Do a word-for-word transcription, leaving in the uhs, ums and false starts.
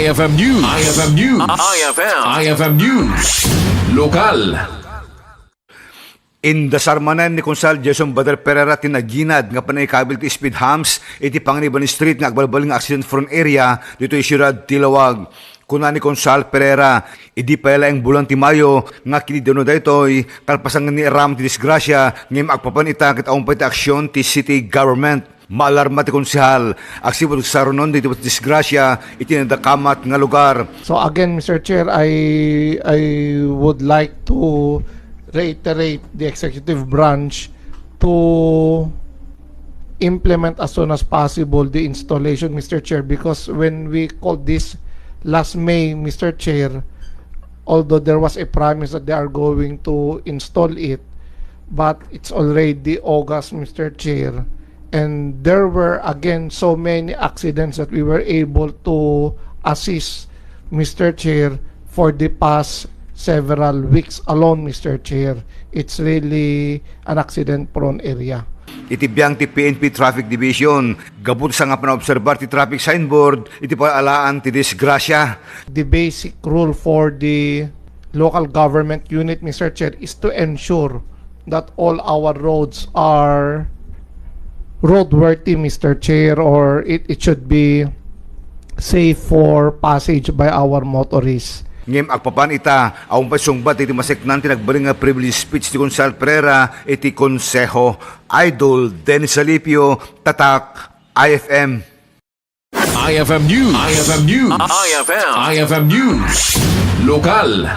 I F M News. I F M News. I F M. I F M News. Lokal. Indasar manen ni Konsehal Jason Bader Pereira ti naginad nga panaikabil ti speed humps iti Panganiban Street nga agbalbaliw nga accident-prone area ditoy siudad ti Laoag. Kuna ni Konsehal Pereira, idi pay laeng bulan ti Mayo nga kinidano daytoy, kalpasan nga ni aram ti disgrasya, ngem agpapan ita ket awan pay ti aksyon ti city government. Maalarma ti konsehal, agsipud sarunon ditoy disgrasya iti nadakamat nga lugar. So again, Mister Chair, I, I would like to reiterate the executive branch to implement as soon as possible the installation, Mister Chair, because when we called this last May, Mister Chair, although there was a promise that they are going to install it, but it's already August, Mister Chair, and there were again so many accidents that we were able to assist, Mister Chair, for the past several weeks alone, Mister Chair. It's really an accident-prone area. Iti biang ti P N P Traffic Division, gapu ta saan nga panaobserbar ti traffic signboard iti pag-alaan ti disgrasya. The basic rule for the local government unit, Mister Chair, is to ensure that all our roads are roadworthy, Mister Chair, or it, it should be safe for passage by our motorists. Ngem agpapan ita, awan pay sungbat iti maseknan ti nagbalin nga privilege speech ti Konsehal Pereira iti Konseho. Idol Dennis Salipio, Tatak, I F M. I F M News. I F M News. I F M. I F M News. Lokal.